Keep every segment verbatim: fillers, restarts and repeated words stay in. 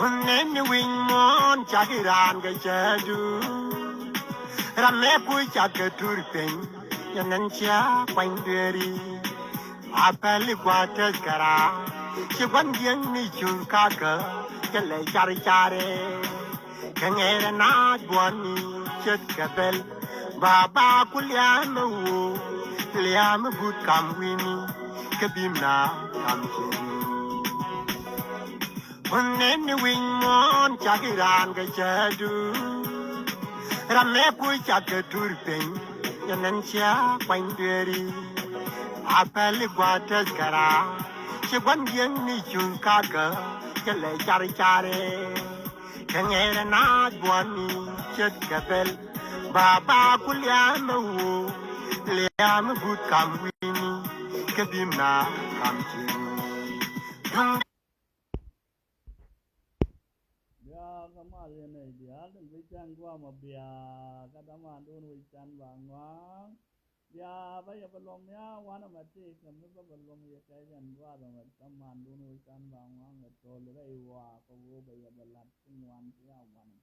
Wun nɛn ni wi̱ny muɔ̱ɔ̱n cak iran kɛ cɛ duut. Ram mɛ kuc cak kɛ tur piny. Yɛn nɛn cia kuany dueeri. A pɛl i gua̱a̱th tɛth kɛ raar. Ci gua̱n jiäŋ ni cur kakä. Cɛ lɛ car carɛ. Kɛ ŋɛɛrɛ naath buɔ̱ni ce̱tkɛ bɛl. Baba ku lia̱a̱mɛ wo̱o̱, lia̱a̱mɛ but kam wi̱ni, kä bim na kam cieŋ. Wun nɛn ni wi̱ny muɔ̱ɔ̱n cak iran kɛ cɛ duut. Ram mɛ ku cak kɛ tur piny, yɛn nɛn cia kuany dueeri. A pɛl i gua̱a̱th tɛth kɛ raar, ci gua̱n jiäŋ ni cuŋ kakä, cɛ lɛ car carɛ. Kɛ ŋɛɛrɛ naath buɔ̱ni ce̱tkɛ bɛl. Baba ku lia̱a̱mɛ wo̱o̱, lia̱a̱mɛ but kam wi̱ni, kä bim na kam cieŋ. Bia kä mal yɛn nɛy diaal tin bi cäŋ gua̱a̱mɔ bia kä dämanduun wi̱c can ba ŋua̱a̱ŋ. Bia bä yɛ bä luɔm ya wanɛ mɛ ti kɛ mi bä bä luɔm yɛ kɛ yɛn gua̱a̱th mɛ dämanduun wi̱c can ba ŋua̱a̱ŋ kɛ to̱l rɛy waa kɛ ɣöö bä yɛ bä la̱t ti ŋuan ti ya wanɛ.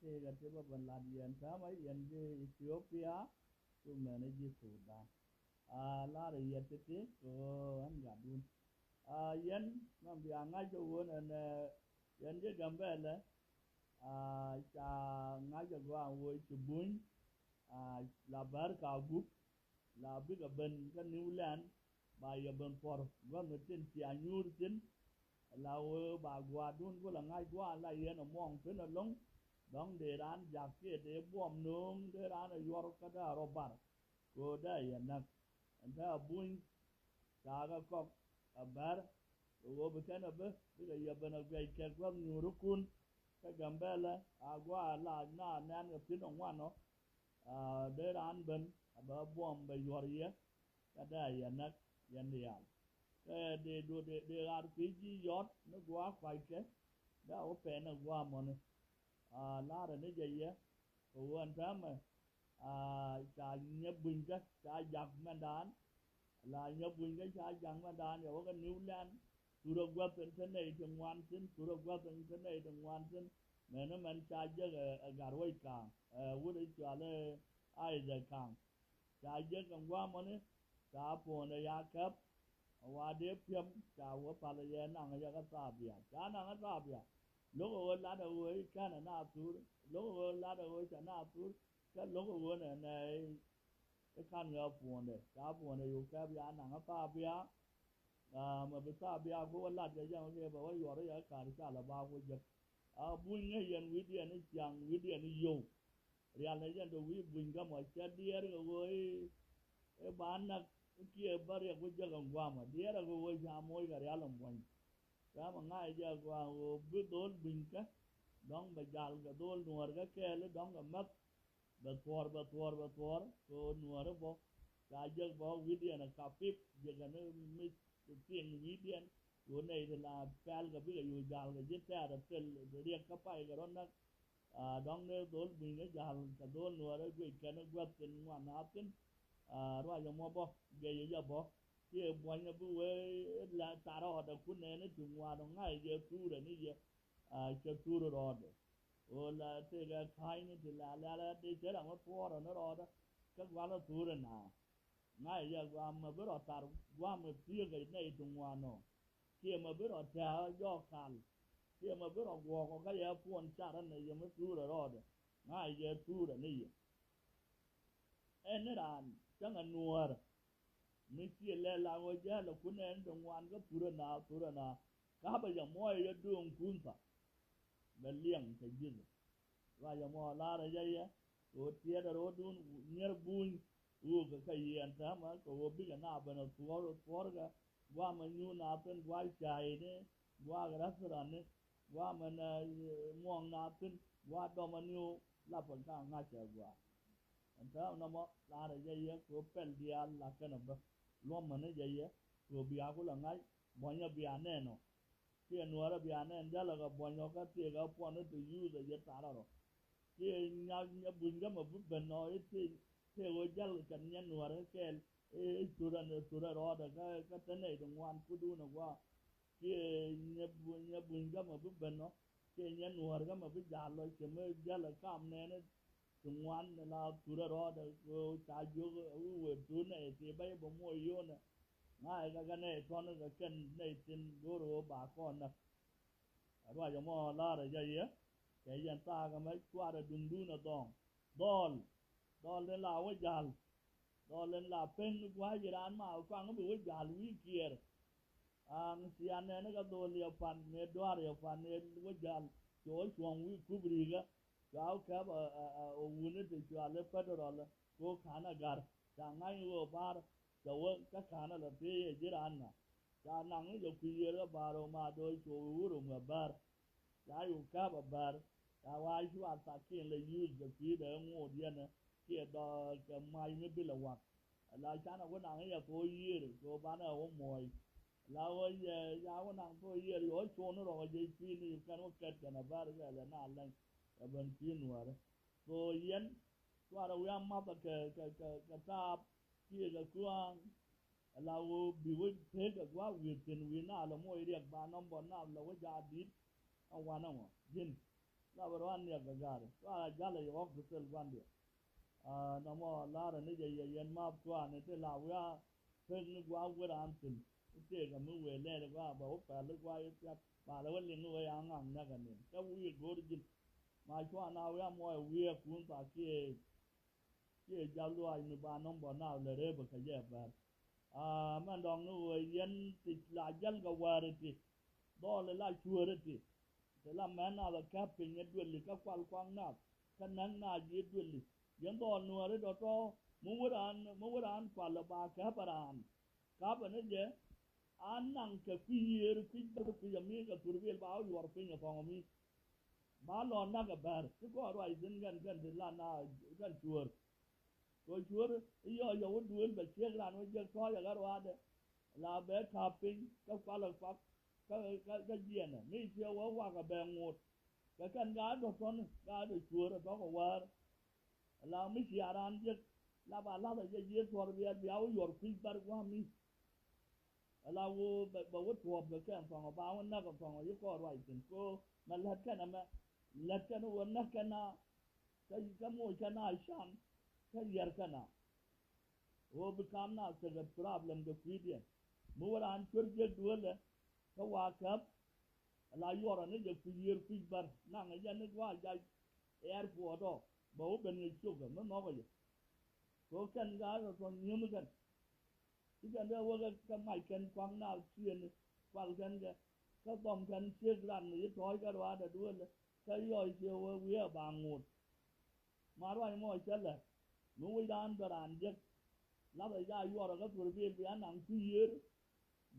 Tëëkɛ ti bä bä la̱t yɛn täämɛ yɛn ji̱ Ethiopia cu mɛn ji̱ Sudan. A lar yɛ ti̱ti̱ kɛ ɣöö ɛn gatdun. A yɛn mɛn bia ŋa̱c kɛ ɣöö nɛnɛ yɛn ji̱ Gambɛlɛ. A ca ŋa̱c kɛ gɔaa ɣöö ci buny. A la bär ka gup la bikɛ ben kä New Land ba yɛ ben puɔr gua̱th mi tin cia nyuur thi̱n. La ɣöö ba gua̱a̱rdun ku la ŋa̱c gua̱a̱r la yɛn ɛmɔŋ thi̱n ɛlɔ̱ŋ. Dɔ̱ŋ dee raan jak kiɛ dee buɔm nööŋ dee raan ɛ yuɔr kä dee a rɔ bar. Kɛ ɣöö dee a yɛ näk ɛn te a buny. Ca kɛ kɔk a bär kɛ ɣöö bi kɛn a bi bikɛ yɛ ben a guɛc kɛ gua̱th nyuurikun. Kä Gambɛlɛ a gua̱a̱r la na nɛn kɛ pi̱n ɛ ŋuan ɔ. A dee raan ben a bɛ buɔm bɛ yuɔr yɛ. Kä dee a yɛ näk yɛn diaal. Kä dee duɔ dee dee ɣaar pi̱i̱ ji̱ yɔt ni gua̱a̱ kuackɛ. Dee a wä pɛn ɛ gua̱a̱ mɔni. A la̱rä ni jɛ yɛ kɛ ɣöö ɛn täämɛ. A ca nyɛ bunykä ca jak mɛndan. La nyɛ bunykä ca jak mɛndan yɛ wä kä New Land. Thurä gua̱th in te nɛy ti ŋuan thi̱n, thurä gua̱th in te nɛy ti ŋuan thi̱n. Mɛn mɛn ca jek ɛ gat wec ka̱a̱ŋ ɛ wut i̱ cɔal i̱ Isaac ka̱a̱ŋ. Ca jek kɛ gua̱a̱mɔni ca puɔ̱ndɛ ya käp. A wa dee piɛm ca wä pal yɛ naŋ yɛ kä thaabia ca naŋ kä thaabia. Lo̱k ɛ ɣöö lat ɛ ɣöö i̱ kɛn ɛ na thur. Lo̱k ɛ ɣöö lat ɛ ɣöö ca na thur. Kä lo̱k ɛ ɣöö nɛ nɛ i̱ ka̱n ɣä puɔ̱ndɛ ca puɔ̱ndɛ yo̱o̱ kɛp ya naŋ kä thaabia. Mɛ bi thaabia ku wä lat kɛ jɛn wä kiɛ bɛ wä yuɔr i̱ yɛ ka̱r ca lɛ ba ku jek. A buny ŋäc yɛn wi̱cdiɛn i̱ ciaŋ wi̱cdiɛn i̱ yio̱w. Rial ni jɛn te wi̱i̱ buny kä mɔ cɛ diɛɛr kɛ ɣöö i̱ ba näk kiɛ bä riɛk ku jek ɛn gua̱a̱mɔ diɛɛr kɛ ɣöö ca moc kɛ rial ɛn buɔ̱ny. Kä mɛ ŋa̱c jɛ gua̱a̱ ɣöö bi dho̱l bunykä dɔ̱ŋ bɛ jal kɛ dho̱l nuäär kä kɛɛl i̱ dɔ̱ŋ kɛ mäth. Bɛ thuɔ̱ɔ̱r bɛ thuɔ̱ɔ̱r bɛ thuɔ̱ɔ̱r kɛ ɣöö nuäär i̱ bä ca jek bä wi̱cdiɛn ɛ kapip jek ɛn i̱ mi̱th ti thiŋ wi̱cdiɛn. Ɣöö nɛy ti la pɛl kɛ bikɛ yo̱o̱ jal kɛ ji̱ tɛ̈t ɛ thil riɛk kä pay kɛ rɔ näk. A dɔ̱ŋ dee dho̱l buny kä ja̱l kɛ dho̱l nuäärä guic kɛn guäth thi̱n ŋuan a thi̱n. A ruac ɛmɔ bä gɛy jɛ bä kiɛ buɔ̱nyä bi wee la tar rɔɔdɛ kun nɛɛni ti ŋuan ɔ ŋa̱c jɛ thurɛ ni jɛ. A cɛ thur rɔɔdɛ ɣöö la tëëkɛ ka̱ny ni ti la lɛl ɛ dee cɛ ram ɛ thuɔɔrɛ ni rɔɔdɛ kä gua̱l ɛ thurɛ na. Ŋa̱c jɛ gua̱a̱m mɛ bi rɔ tar gua̱a̱m mɛ pi̱eekä nɛy ti ŋuan ɔ. Kiɛ mɛ bi rɔ tɛ̈ɛ̈ jɔɔk kal. Kiɛ mɛ bi rɔ guɔ̱ɔ̱k ɔ kä yɛ puɔn carä nɛ yɛ mi thurɛ rɔɔdɛ. Ŋa̱c jɛ thurɛ ni yɛ. Ɛn ni raan cäŋɛ nuäärä. Mi ciɛ lɛ la ɣöö jälɛ kun ɛn ti ŋuan kä thurɛ na thurɛ na. Ka̱pɛ jɛ muɔɔyɛ jɛ dööŋ kun tha̱. Bɛ liɛŋ kɛ ji̱thɛ. Ruac ɛmɔ la̱rä jɛ yɛ kɛ ɣöö tiɛɛdɛ ro̱o̱dun nyier buny. Ɣöö kɛ kä yiɛɛn täämɛ kɛ ɣöö bikɛ na ben ɛ thuɔ̱ɔ̱r thuɔ̱ɔ̱rkɛ. Gua̱a̱mɛ nyuun a thi̱n gua̱a̱ ca̱a̱cni gua̱a̱ restaurantni gua̱a̱mɛ muɔ̱ɔ̱ŋ na thi̱n gua̱a̱ dɔmɛ ni ɣöö lapɛ ka ŋa̱cɛ gua̱a̱. Ɛn täämɛ nɔmɔ la̱rä jɛ yɛ kɛ ɣöö pɛl diaal la kɛnɛ bä luɔ̱mɛ ni jɛ yɛ kɛ ɣöö bia kulɛ ŋa̱c buɔ̱nyä bia nɛn ɔ. Kiɛ nuäärä bia nɛn jälɛ kɛ buɔ̱ny ɔ kä tëëkɛ puɔ̱n i̱ te yuuth ɛ jɛ tarä rɔ. Kiɛ nya nyɛ buny kä mɛ bi ben ɔ i̱ tëë tëë ɣöö jäl kɛn nyɛ nuäärä kɛɛl i̱ thurä ni thurä rɔɔdɛ kä kä te nɛy ti ŋuan kudun ɛ gua̱a̱. Kiɛ nyɛ buny kä mɛ bi ben ɔ Kiɛ nyɛ nuäär kä mɛ bi ja̱l lɔ cɛ mi jäl ɛ kam nɛɛni ti ŋuan ni la thurɛ rɔɔdɛ. Ca jiök ɛ wi̱i̱ wëë thur nɛy ti bä i̱ bɛ muɔc yonɛ. Ŋa̱cɛ kɛ kɛ nɛy tɔ̱ni kɛ kɛn nɛy tin go̱o̱r ɣöö ba kɔn näk. Ɛ ruac ɛmɔ la̱rä jɛ yɛ kɛ yɛn thaak ɛmɛ cuarɛ duŋdun ɛ dhɔŋ. Dhɔl, dhɔl ni la wä ja̱l. Dhɔl ni la peŋ ni gua̱a̱c i̱ raan ma kuaŋ bi wä ja̱l wi̱i̱ kiɛɛr. An cia nɛn kä dhol yɛ pan mëë duaar yɛ pan mëë wä ja̱l. Cɛ wä cuɔ̱ŋ wi̱i̱ kup ri̱i̱kä. Cua wä kɛp ɛ, ɛ, ɛ, ɛ wuni ti cua lɛ federal ɛ. Kɛ wä ka̱n ɛ ga̱r ca ŋa̱ny ɣöö ba̱a̱r. Cɛ wä kä ka̱n ɛ lɛ thiec ɛ ji̱ raan ŋa. Ca naŋ ni jɛ kui̱ yiëër kä ba̱a̱r ɣöö ma do̱o̱c cu wur ɣöö ŋuɛ bäär. Ca yuk käp ɛ bäär. Ca wa̱a̱ cuaar thakin lɛ yuuth kɛ kui̱dɛ ŋo̱o̱t yɛn ɛ kiɛ dɔɔk kɛ mac mi bilɛ wak. Ala canɛ wä naŋ yɛ thok yiëër kɛ wä banɛ wä muɔ̱ɔ̱c. Ala wä yɛ ca wä naŋ thok yiëër yɛ wä cuɔ̱n ni rɔk ɛ jɛ kui̱ ni kɛn wä kɛt kɛn ɛ bäär kɛ lɛ na lɛny. Kɛ ben kui̱ nuäärä. So yɛn cuarɛ wi̱i̱ amath kɛ, kɛ, kɛ, kɛ taap kiɛ kɛ kua̱a̱ŋ. Ala wä bi wä pek kɛ gua̱a̱k wi̱i̱ thi̱n wi̱i̱ na lɛ moc riɛk ba nɔmbɔ na lɛ wä jaat di̱t. Ɛ wanɛ ŋɔ ji̱n la bɛ rɔ an niɛk kɛ ga̱a̱r cuarɛ ja̱l ɛ yɛ ɣɔk bi thil gua̱ndiɛ. Aa, nɔmɔ la̱rä ni jɛ yɛ yɛn math cua̱a̱ni ti la wiaa pek ni gua̱a̱k wä raan thi̱n. I̱ tëëk ɛ mi wëë lɛɛl i̱ gua̱a̱k bɛ wä pɛl i̱ gua̱a̱k i̱ pia̱t ba lɛ wä liŋ i̱ wä ya̱a̱ ŋa̱ŋ näk ɛ ni̱n kɛ wi̱i̱ go̱o̱r ji̱n. Ma cua̱a̱n a wiaa muɔɔc ɛ wi̱i̱ ɛ kuun thaak kiɛ kiɛ jal luaac mi ba nɔmbɔ naath lɛ rep ɛ kɛ jɛ bär. Aa, mɛn dɔ̱ŋ ni ɣöö yɛn ti la jäl kɛ wäär iti dhɔl ila cuäär iti. Ti la mɛn nath ɛ käp piny ɛ duëli kä kual kuaŋ nath kä näk nath ji̱ duëli. Yɛn dhɔl nuääri tɔ̱tɔ̱ mi wä raan, mi wä raan kual ɛ ba käp ɛ raan. Kapɛ ni jɛ a naŋ kɛ kui̱ yiëër kui̱ bär kui̱ ami kɛ thurbil ba wä yuɔr piny ɛ thɔŋ ami. Ba lɔ nak ɛ bär ci kɔn ruac thi̱n kɛn kɛn ti la na kɛn cuäär. Kɛ cuäär i̱ yɔ yɔ wä duël bɛ ciek ran wä jiäk tɔ̱ɔ̱c ɛ ɣär ruaadɛ. La bɛ ka̱p piny kä kualɛ kuak kä, kä, kä jiɛnɛ mi ciɛ wä wakɛ bɛ ŋot. Kɛ kɛn gaat dɔ̱tɔ̱n gaat dɔ cuäär ɛ tɔ̱kɛ wäär. Ala mi cia raan jiäk la ba la̱thɛ jɛ jiëë thuɔ̱r biɛl bia wä yuɔr kui̱c bär gua̱a̱mi. Ala wä bɛ, bɛ wä tuɔɔp kɛ kɛn thɔŋɔ ba wä näk kɛ thɔŋɔ yi kɔɔr ruac thi̱n ko mɛ lät kɛn ɛmɛ. Lät kɛn wä näk kɛn na kä, kä moc kɛn na can kä yɛr kɛn na. Wä bi kam na tekɛ problem kɛ kui̱diɛn mi wä raan cuär jiäk duëlɛ. Kä wa käp ala yuɔrɔ ni jɛ kui̱ yiër kui̱c bär naŋ jɛ ni gua̱a̱r jac airport ɔ bɛ wä ben kɛ ciökɛ mi nhɔkɛ jɛ. Kɛ wä kɛn gaat rɔ tɔ̱ nyiemi kɛn. Ci kɛn dee wä kɛ, kɛ mac kɛn kuaŋ na ciëni kual kɛn kɛ kä dhɔm kɛn ciek ran mi ci tɔ̱ɔ̱c kɛ ruaadɛ duëlɛ kä yɔc ciɛ wä wiee ba ŋot. Ma ruac mɔ cä lɛ mi wi̱c raan bɛ raan jek. Lathɛ ca yuɔrɛ kä thurbil bia naŋ kui̱ yiër.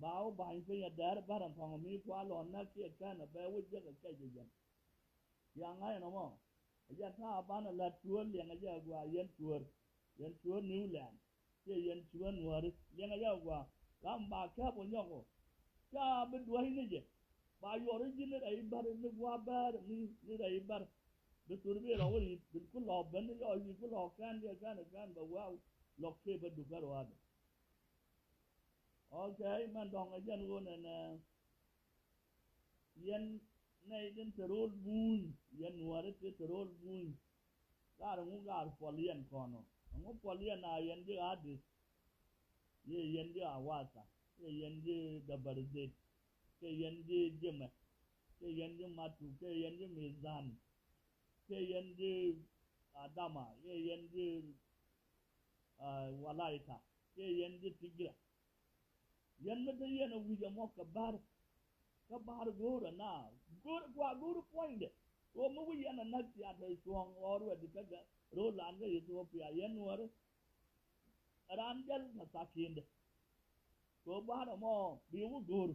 Ba wä ba̱ny piny ɛ dɛr bär ɛn thɔŋ mi kual lɔn näk kiɛ kɛn ɛ bɛ wä jek ɛ kɛc ɛ jɛn. Ciaŋ ŋa̱c ɛn ɛmɔ ɛ jɛn ta̱a̱ banɛ lät cuäär liɛŋɛ jɛ ɛ gɔaa yɛn cuäär. Yɛn cuäär New Land kiɛ yɛn cuäär nuääri liɛŋɛ jɛ ɛ gɔaa. Ram ba kɛp wä nyɔk ɔ ca bi duäc ni jɛ. Ba yuɔr i̱ ji̱n ni rɛy bär ni gua̱a̱ bär ni, ni rɛy bär. Bi thurbil rɔ wä ri̱t bi ku lɔɔk ben ni yɔɔc wi̱i̱ ku lɔɔk kɛn diɛ kɛn kɛn bɛ wä lɔk kep bä duk kä ruaadɛ. Ok, mɛn dɔ̱ŋ ɛ jɛn ɣöö nɛnɛ yɛn nɛy tin te ro̱o̱l buuny, yɛn nuääri ti te ro̱o̱l buuny. Gaar ɛŋu gaar puɔl yɛn kɔn ɔ? Ɛŋu puɔl yɛn a yɛn ji̱ Addis? Yɛ yɛn ji̱ Awasa, yɛ yɛn ji̱ Dabarzet, kɛ yɛn ji̱ Jemɛ, kɛ yɛn ji̱ Matu, kɛ yɛn ji̱ Mizan, kɛ yɛn ji̱ Adama, kɛ yɛn ji̱, ah, Walaita, kɛ yɛn ji̱ Tigra. Yɛn mi te yɛn a wi̱c ɛmɔ kɛ ba̱r, kä ba̱r go̱o̱r ɛna go̱o̱r kua go̱o̱r puɔ̱nydɛ. Kɛ ɣöö mi wi̱c yɛn a näk tiat ɛ cuɔ̱ɔ̱ŋ ɣɔr wɛ di kä gɛ ro̱o̱ lan kä Ethiopia yɛn nuɔ̱ɔ̱ri. Raan jɛl kɛ thaki̱ndɛ. Kɛ ɣöö ba̱r ɛmɔ bi wä go̱o̱r.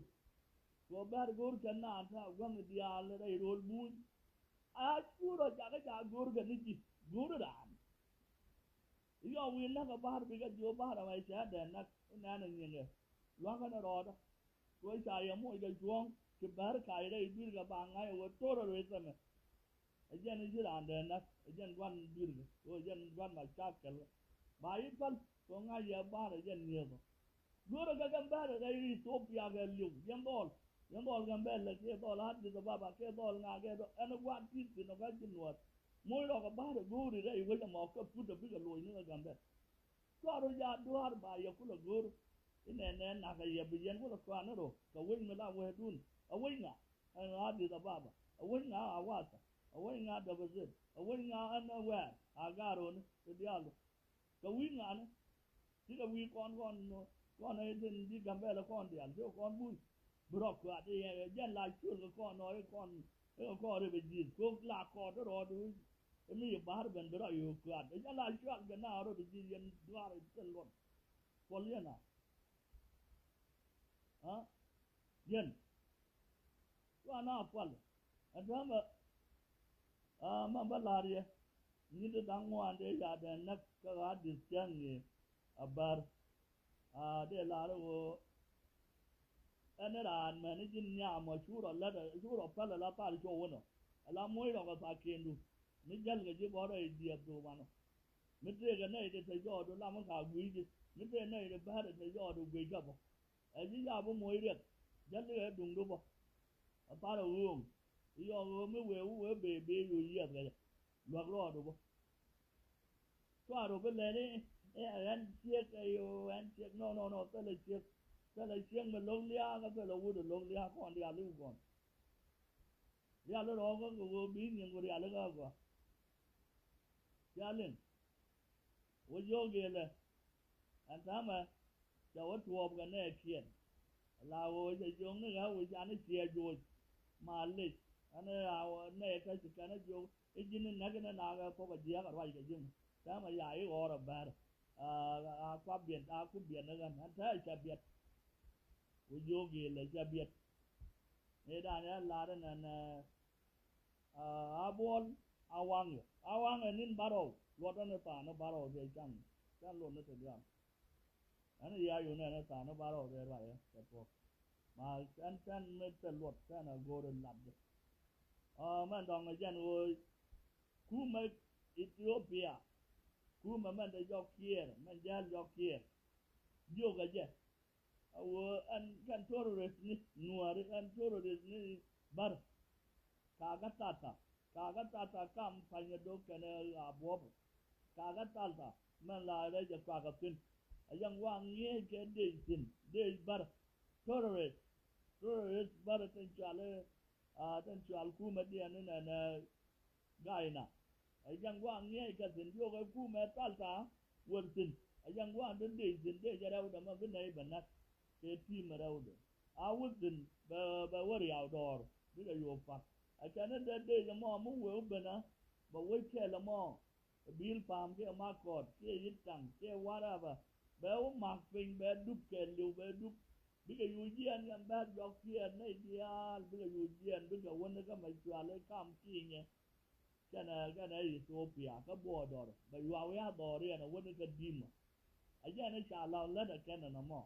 Kɛ ɣöö ba̱r go̱o̱r kɛn naan ta̱a̱ gua̱ŋ diaal rɛy ro̱o̱l buuny. A cu rɔ jakä jaak go̱o̱r kɛ ni ji̱ go̱o̱r raan. Yɔ wi̱i̱ näk ɛ ba̱r bikɛ jiök ba̱r ɛmɛ cɛ dee näk inɛn ɛ nyiŋɛ. Lua̱ŋ kɛn ɛ rɔɔdä. Kɛ ɣöö ca yɛ moc kɛ cuɔ̱ɔ̱ŋ ci bäär kac rɛy dui̱r kɛ ba ŋa̱c ɛ ɣöö to̱r ɛ ruëth ɛmɛ. Ɛ jɛn i̱ ci raan dee näk ɛ jɛn gua̱n dui̱rkɛ kɛ ɣöö jɛn gua̱n ma cak kɛl. Ba i̱ päl kɛ ŋa̱c yɛ ba̱a̱r ɛ jɛn nyiëëth ɔ. Duɔ̱ɔ̱rɛ kɛ kɛn bäär ɛ rɛy Ithiopia kɛ li̱w yɛn dhɔl. Kɛ dhɔl Gambɛl kiɛ dhɔl Addis Ababa kiɛ dhɔl ŋa kiɛ dhɔl ɛn gua̱a̱th ti̱i̱t thi̱n ɔ kä ji̱ Nuäär. Moc rɔɔk ɛ ba̱a̱r ɛ go̱o̱ri rɛy wec ɛmɔ kä put ɛ bikɛ loc ni kɛ Gambɛl. Cuarɛ ja dua̱a̱r ba yɛ kulɛ go̱o̱r. Inɛ nɛ nak ɛ yɛ bi yɛn kulɛ kuan ni rɔ kɛ wec mi la wecdun. Ɛ wec ŋa? Ɛn Addis Ababa. Ɛ wec ŋa Awasa? Ɛ wec ŋa Dabazet? Ɛ wec ŋa ɛn ɛ wɛɛr a gaaroni ti diaal? Kɛ wi̱i̱ ŋa̱ni. Cikɛ wi̱i̱ kɔn kɔn kɔn ɛ tin ji̱ Gambɛl kɔn diaal cikɛ kɔn buny. Bi rɔ kuat i̱ jɛn la cuël kɛ kɔn nɔ i̱ kɔn i̱ kɛ kɔn rɛ bɛ ji̱th kok la kɔt i̱ rɔɔd i̱ mi i̱ ba̱r ben bi rɔ i̱ kuat i̱ jɛn la cual kɛ na rɔ bɛ ji̱th yɛn duaar i̱ thil luɔt. Puɔl yɛn a. Yɛn. Cuan a pual. Ɛn täämɛ ma bä la̱r yɛ nyin ti da̱ŋ ŋuan dee ca dee näk kä ɣa̱a̱t di̱th cäŋ ni a bär. A dee la̱r ɣöö ɛn raan mɛn ji̱n nhiam ɔ cu rɔ lät cu rɔ päl ala thar cuɔ wänɔ. Ala muɔ̱c rɔ kɛ thakindu mi jäl kɛ ji̱ bɔrɛ i̱ jiɛth duumanɔ. Mi tëëkɛ nɛy ti te jɔɔdu lamä ka gui̱cdi mi tëëkɛ nɛy ti bäri te jɔɔdu gui̱c kä bä. Ɛ ji̱ ca bi moc riɛk jäl i̱ ɛ duŋdu bä. Ɛ parɛ ɣööŋ i̱ yɔk ɣöö mi wëë wä wëë bëë bëë yo̱o̱ yiɛth kɛ jɛ luäk rɔɔdu bä. Cuaru bi lɛni ɛ ɣɛn ciek ɛ yo̱o̱ ɣɛn ciek nɔ nɔ nɔ thilɛ ciek. Thilɛ ciek mi lo̱k lia̱a̱ kä thilɛ wut ɛ lo̱k lia̱a̱ kɔn diaal i̱ wä kɔn. Rial i̱ rɔɔkä kɛ ɣöö bi nyiŋ ku rial i̱ kä gɔaa. Cia liŋ wä jiök gëëlɛ. Ɛn täämɛ cɛ wä tuɔɔp kɛ nɛɛkiɛn. La ɣöö cɛ jiök ni ɣä wi̱c an i̱ ciɛ joc. Malic ɛn i̱ a wä nɛy kä ci kɛn i̱ jiök i̱ ji̱n i̱ näk in i̱ naak ɛ thuɔ̱k ɛ jiääk ɛ ruac kɛ ji̱ mɔ. Täämɛ ya i̱ ɣɔr ɛ bär. A kua̱ biɛn a ku biɛn i̱ ɣän ɛn täämɛ cɛ biɛt. Wä jiök gëëlɛ cɛ biɛt. Mëë dan yɛ lar inɛn ɛ a buɔl a waŋ yɛ a waŋ ɛ ni̱n bärɔw luɔtdä ni tha̱a̱ŋ ni bärɔw dee caŋ. Caŋ luɔt ni te diaal ɛn yia yunɛ ni tha̱a̱ŋ ni bärɔw dee ruacɛ kɛ tuɔk. Ma ɛn kɛn mi te luɔt kɛn a go̱o̱r in latdɛ. Ɔ mɛn dɔŋ ɛ jɛn ɣöö kumɛ Ethiopia. Kumɛ mɛn te jɔk kiɛɛr mɛn jäl jɔk kiɛɛr. Jiök ɛ jɛ. A wee ɛn kɛn terrorist ni nuääri ɛn terrorist ni bär. Kakä tata kakä tata kam panyɛ dok kɛnɛ a buɔp. Kakä tata mɛn la rɛy jɛ kuakä thi̱n. A yɛn wa ŋi̱eec kɛ dec thi̱n dec bär. Terrorist terrorist bär tin cual i̱ a tin cual kumɛ diɛn inɛnɛ. Ga̱a̱cna. Ɛ ja̱ŋ gua̱a̱ŋ ŋi̱eec kä thi̱n diɔ̱k ɛ kumɛ thal tha̱a̱ŋ wër thi̱n. Ɛ ja̱ŋ gua̱a̱ŋ dee dec thi̱n dec ɛ rɛwdɛ mɛ bi nɛy bɛ näk. Kɛ ti̱i̱m ɛ rɛwdɛ a wä thi̱n bɛ bɛ wä riaw dɔɔr bikɛ yo̱o̱k pa̱k. Ɛ kɛn in dee dec ɛmɔ mi wee wä ben ɛ bɛ wec kɛɛl ɛmɔ. Bil pa̱a̱m kiɛ makɔt kiɛ yi̱t taŋ kiɛ whatever. Bɛ wä mak piny bɛ dup kɛ liw bɛ dup. Bikɛ yuc jiɛɛn kɛn bɛ̈ɛ̈r jɔk kiɛɛr nɛy diaal bikɛ yuc jiɛɛn bikɛ wäni kä mɛ cuali kam kiinyɛ. Kɛnɛ kɛnɛ Ethiopia kä border bɛ yuaw ya dhɔriɛn a wäni kä dimä. A jɛn i̱ ca law lät ɛ kɛn ɛn ɛmɔ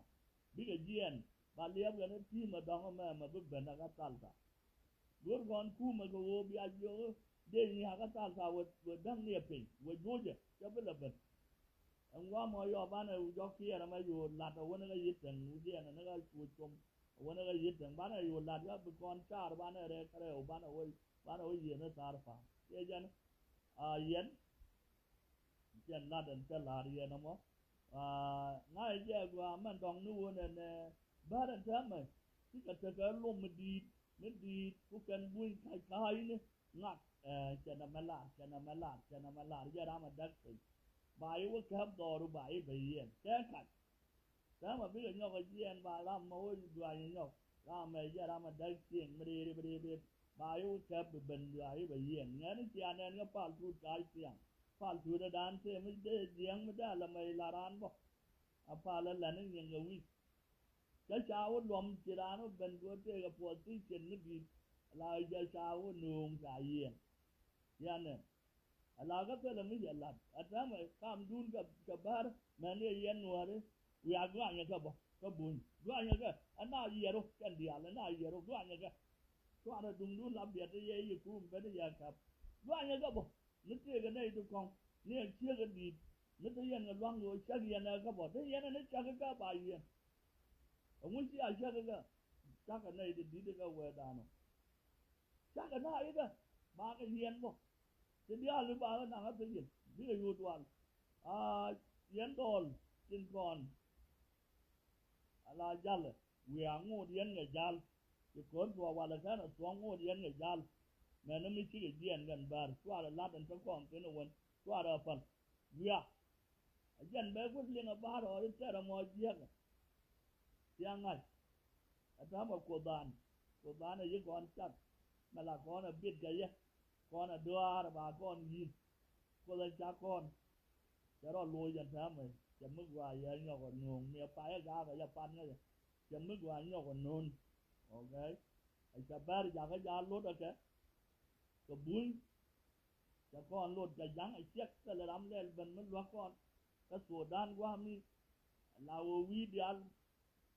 bikɛ jiɛɛn ba liɛp kɛn i̱ ti̱i̱m ɛ dɔ̱ŋ ɛmɛ mɛ bi ben ɛ kä thalta. Go̱r kɔn kumɛ kɛ ɣöö bia jiök dee nyiakä thal tha̱a̱ wä däŋ ni ɛ piny wä juɔcɛ cɛ bi lɛ ben. Ɛn gua̱a̱mɔ yɔ banɛ jɔk kiɛɛr ɛmɛ yo̱o̱ la̱t ɛ wä ni kä yi̱t tɛŋ wi̱cdiɛn ɛ ni kä cuɔ̱c com ɛ wä ni kä yi̱t tɛŋ banɛ yo̱o̱ la̱t kä bi kɔn caar banɛ rɛɛ kärɛw banɛ wä banɛ wä yiëë ni thaar pa̱a̱m. Ciɛ jɛn a yɛn. Cɛn lat ɛn cä la̱r yɛn ɛmɔ. Ŋa̱c jɛ gɔaa mɛn dɔ̱ŋ ni wun ɛn bär ɛn täämɛ. Cikɛ tekɛ lom mi di̱i̱t mi di̱i̱t ku kɛn buny ka̱c ka̱a̱cni. Ŋak cɛn ɛmɛ lar cɛn ɛmɛ lar cɛn ɛmɛ lar jɛ ram ɛ däk piny. Ba yi wä kɛp dhɔru ba yi bɛ yiɛn kɛ kac. Täämɛ bikɛ nyɔk ɛ jiɛɛn ba ram mɛ wä duany ɛ nyɔk ram mɛ jɛ ram ɛ däk cieŋ mi ri̱i̱r i̱ bi ri̱i̱r i̱ ba i̱ wä kɛp bi ben duany i̱ bɛ yiɛn ŋɛn i̱ cia nɛn kä pal tuut ka̱a̱c thiaŋ. Pal tuut ɛ daan tëë mi dee jiɛɛŋ mi dee lɛ mɛ i̱ la raan bä. A pal ɛ lɛn i̱ nyiŋ kɛ wi̱c. Cä ca wä luɔm ci raan wä ben duɔ tëëkɛ puɔth thi̱n cien mi di̱i̱t. La jɛ ca wä nööŋ ca yiɛn. Yanɛ. Ala kä thilɛ mi yɛ lat a täämɛ kamdun kɛ bär mɛn yɛ yɛn nuääri. Wiaa guanyɛ kɛ bä kä buny guanyɛ kɛ ɛn na yiɛru kɛn diaal ɛn na yiɛru guanyɛ kɛ. Cuarɛ duŋdun la biɛt yɛ yi kum ben yɛ kap guanyɛ kɛ bä. Mi tëëkɛ nɛy ti kɔŋ ni ɛ ciek ɛ di̱i̱t mi te yɛn kɛ lua̱ŋ ɣöö cäk yɛn ɛ kä bä te yɛn ɛn cäk kä ba yɛn. Ɛŋu ci a cäk kä Cakɛ nɛy ti di̱t ikä wee danɔ. Cakɛ na ikä ba kɛ yiɛn bä. Ti diaal i̱ ba kɛ naŋ a piny in bikɛ yut wal. A yɛn dɔɔl tin kɔn. Ala jalɛ wiaa ŋot yɛn kɛ jal. Ti ko̱n thuɔɔk walɛ kɛn a thuɔɔk ŋot yɛn kɛ jal. Mɛn ni mi cikɛ jiɛn kɛn bär cuarɛ lat ɛn te kɔn thin ɛ wen cuarɛ a päl. Wiaa. A jɛn bɛ gua̱th liŋ a ba̱a̱r ɣɔr i̱ tɛr ɛmɔ jiɛkɛ. Cia ŋa̱c. A täämɛ Kuothdan. Kuothdan a yi kɔn cak. Mɛ la kɔn a bit kɛ yɛ. Kɔn a duaar ba kɔn yi̱n. Kuoth a cak kɔn. Cɛ rɔ loc a täämɛ. Cɛ mi gua yɛ nyɔk a nuɔ̱ɔ̱ŋ mi a payɛ gaak a yɛ pan ŋäcɛ. Cɛ mi gua nyɔk a no̱o̱n. Okay. A cɛ bɛr jakä ja lot a kɛ. Kɛ buny. Cɛ kɔn lot cɛ ja̱ŋ a ciɛk thilɛ ram lɛl ben mi luäk kɔn. Kä Sudan gua̱a̱mi. Ala wä wi̱i̱ diaal.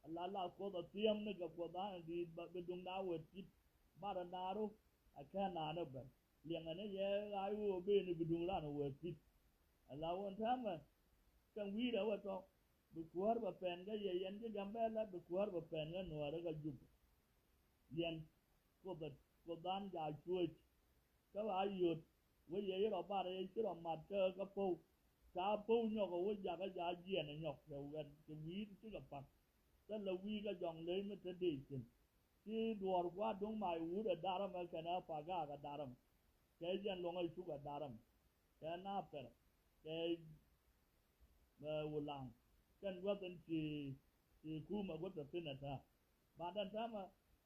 Ala la Kuoth a thiäm ni kɛ Kuoth an di̱i̱t bi duŋda wä tit. Bar a naaru a kɛn naan a ben. Liɛŋɛ ni yɛ ɣa̱a̱c wä ben bi duŋ ran a wä tit. Ala wä täämɛ. Kɛn wi̱i̱ rɛ wä tɔ. Bi kuäär bɛ pɛn kä yɛ yɛn ji̱ Gambɛla bi kuäär bɛ pɛn kä Nuäärä kä Jubɛ. Yɛn Kuoth a Kuothdan ja cuec. Kä ba yot wä yɛ irɔ bar yɛ ci rɔ mat kä kä pow. Ca pow nyɔk a wä jakä ja jiɛn a nyɔk kɛ wɛn kɛ wi̱i̱ cikɛ pak. Thilɛ wi̱i̱ kä jɔŋ ley mi te dee thi̱n. Ci duɔɔr kua̱r duŋ mac wut ɛ daräm ɛ kɛn ɛ pagaak ɛ daräm. Kɛ jɛn luɔ̱ŋ ɛ cuk ɛ daräm. Kɛ na pɛr kɛ Mɛ Wulaŋ kɛn gua̱th in ci ci kumɛ gua̱th in thin ata. Ba dan tama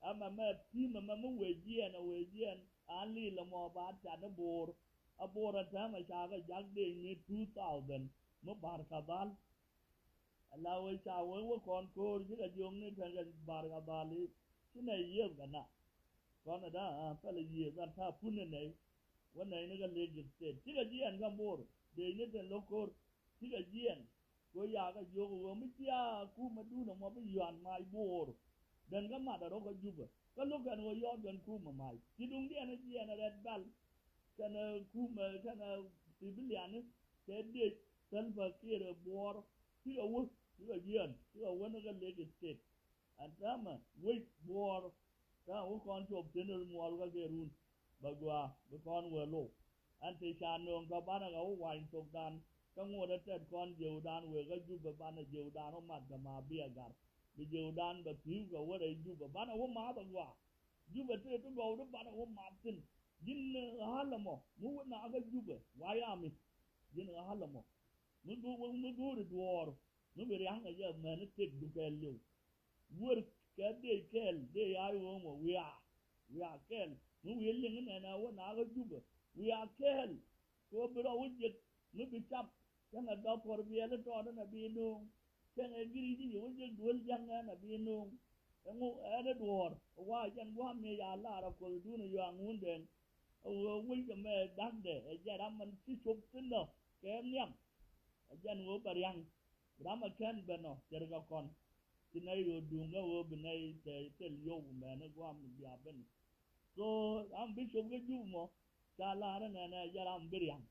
ama mɛ pimɛ mɛ mi wee jiɛn a wee jiɛn an lil ɛmɔ ba tat ni bo̱o̱r. A bo̱o̱r a tama ca kɛ jak dee mi two thousand mi Bar Kadhal. Ala wee ca wee wä kɔn ko̱o̱r ci kɛ jiɔŋni kɛn kɛ Bar Kadhal i̱ ci nɛ yiëëth kɛ na. Kɔn ɛ da̱a̱ pɛlɛ yiëëth an ta̱a̱ pun ni nɛy. Wä nɛy ni kä Lake State cikɛ jiɛɛn kä Bor dee ni tɛn lo̱k ko̱r. Cikɛ jiɛɛn kɛ ɣöö yakä jiök ɣöö mi cia kumɛ duun ɛmɔ bi yuan mac Bor. Den kä mat ɛ rɔ kä Jubɛ kä lo̱k kɛn ɣöö yɔɔt kɛn kumɛ mac ci duŋdiɛn ɛ jiɛɛn ɛ rɛt bal. Kɛn ɛ kumɛ kɛn ɛ civilian kɛ dec Salva Kiir ɛ Bor. Cikɛ wä cikɛ jiɛɛn cikɛ wä ni kä Lake State. Ɛn täämɛ wec Buɔɔr täämɛ wä kɔn cop thi̱n muɔl kä kɛ run. Bɛ gɔaa bi kɔn wee low. Ɛn te ca nööŋ tɔ banɛ kɛ wä wany thokdan kä ŋot ɛ tɛt kɔn jiewdan wee kä Jubɛ banɛ jiewdan wä mat kɛ ma bi ɛ gar. Bi jiewdan bɛ pi̱w kɛ wä rɛy Jubɛ banɛ wä math ɛ gɔaa. Jubɛ tëë ti gɔw ti banɛ wä math thi̱n. Ji̱n ɣa̱l ɛmɔ mi wä naath kä Jubɛ wayami. Ji̱n ɣa̱l ɛmɔ mi go̱o̱ri duɔɔr. Mi bi ria̱ŋ kɛ jɛ mɛni tëk dukɛɛl liw. Wër kɛ dee kɛɛl dee ya̱a̱c ɣööŋ wä wiaa. Wiaa kɛɛl mi wi̱i̱ liŋ inɛnɛ wä naakä Jubɛ. Wiaa kɛɛl kɛ wä bi rɔ wä jek mi bi cap. Cäŋɛ dɔ̱k kɔr biɛl itɔɔt ɛn a bi nööŋ. Cäŋɛ giric i̱ wä jek duel ja̱ŋ ɛn a bi nööŋ. Ɛŋu ɛn i̱ duɔ̱ɔ̱r wa jɛn gua̱a̱m mi ya̱a̱ laar a kuɔth duun i̱ yɔaŋ wundɛn. Ɛ ɣöö wec kɛ mɛ dakdɛ ɛ jɛ ram man ci cop thi̱n nɔ kɛ nhiam. Ɛ jɛn ɣöö bɛ ria̱ŋ. Ram ɛ kɛn ben ɔ cɛ ri kɛ kɔn. Ci nɛy ɣöö duŋ kä ɣöö bi nɛy tɛ thil yio̱w mɛn i̱ gua̱a̱m bia ben. So ram bi cop kä Jubɛ mɔ ca la̱r inɛnɛ jɛ ram bi ria̱ŋ.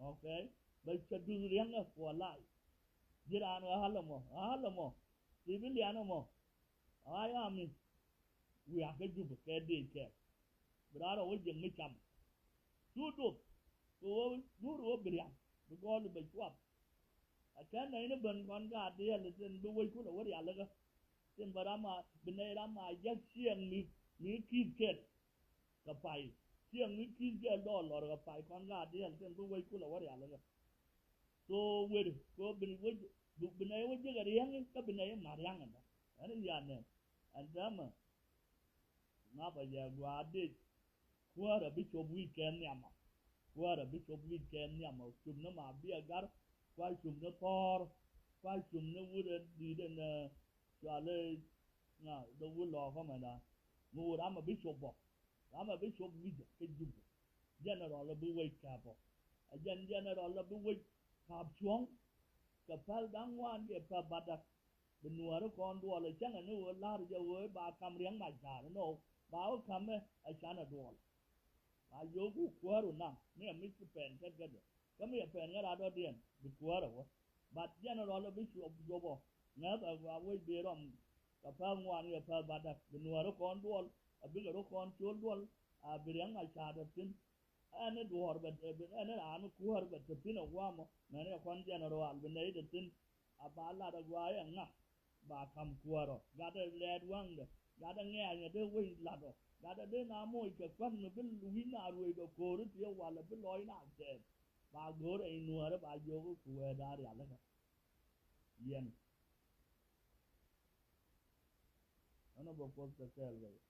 Okay. Bɛ cɛ duth ria̱ŋ ɛ puɔ la̱y. Ji̱ raan ɣa̱l ɛmɔ ɣa̱l ɛmɔ. Civilian ɛmɔ. Ɣa̱c ami. Wiaa kä Jubɛ kɛ dee kɛɛl. Bi raan rɔ wä jiɛŋ mi cam. Cu duɔth kɛ ɣöö duur ɣöö bi ria̱ŋ bi gɔɔl i̱ bɛ cuath. Ɛ kɛn nɛy ni ben kɔn gaat diɛɛl tin bi wec kulɛ wä rialikä. Tin bɛ ram a bi nɛy ram a jiäk ciɛɛŋ mi mi ki̱i̱th kɛl. Kɛ pay ciɛɛŋ mi ki̱i̱th kɛl dɔɔl lɔr kɛ pay kɔn gaat diɛɛl tin bi wec kulɛ wä rialikä. So weri kɛ bi wec bi nɛy wä jiäk a riäŋ kä bi nɛy ma riaŋ ɛn dä ɛn i̱ yanɛ ɛn dämɛ. Ŋa̱pä jɛ gua̱a̱r dec. Kuäärä bi cop wi̱i̱ kɛn nhiamä. Kuäärä bi cop wi̱i̱ kɛn nhiamä. Cop ni ma bi a gar. Kua̱r cop ni thɔɔr. Kua̱r cop ni wut ɛ di̱i̱t ɛn ɛ cuali. Ŋa dɔ wut lɔɔkä mɛ da. Mi wut ramɛ bi cop bɔ. Ramɛ bi cop wi̱i̱ jɛ kä Jubɛ. General ɛ bi wec kɛp bɔ. Ɛ jɛn general ɛ bi wec kap cuɔ̱ŋ. Kɛ päl da̱ŋ ŋuan kɛ päl batdäk. Bi nuääri kɔn duɔl ɛ cäŋɛ ni ɣöö la̱r jɛ ɣöö ba ka̱m riäŋ mac ga̱a̱r inɔ ba wä ka̱mɛ ɛ canɛ duɔl. Ba yio̱o̱k wä kuäär wä naŋ mi ɛ mi ci pɛn kɛt kädɛ kä mi ɛ pɛn ŋära dɔ̱diɛn bi kuäär ɛ wä. But general ɛ bi cuɔp juɔpɔ ŋäth ɛ wec bi rɔm. Kɛ päth ŋuan kɛ päth batdäk bi nuääri kɔn duɔl, a bikɛ rɔ kɔn col duɔl, a bi riäŋ a ca̱a̱t ɛ thi̱n. Ɛn ni duɔ̱ɔ̱r bɛ, ɛn ni raan kuäär bɛ te thi̱n ɛ gua̱a̱mɔ, mɛn ɛ kɔn jɛn rɔal bi nɛy te thi̱n. A ba lat ɛ gua̱a̱ ɛ ŋa ba ka̱m kuäärɔ, gatdɛ lɛɛt waŋdɛ, gatdɛ ŋɛ̈ɛ̈nyɛ dee wec latdɔ, gatdɛ dee na moc kɛ kua̱n mi bi wi̱c na ruëëc kɛ ko̱o̱ri thiee walɛ bi lɔc na thɛɛth. Ba go̱o̱r ɛ nuääri ba jiök ku wee da̱a̱ rialikä. Yɛn ɛn ɔ bɛ Kuoth kɛ kɛɛl kɛ yɛ.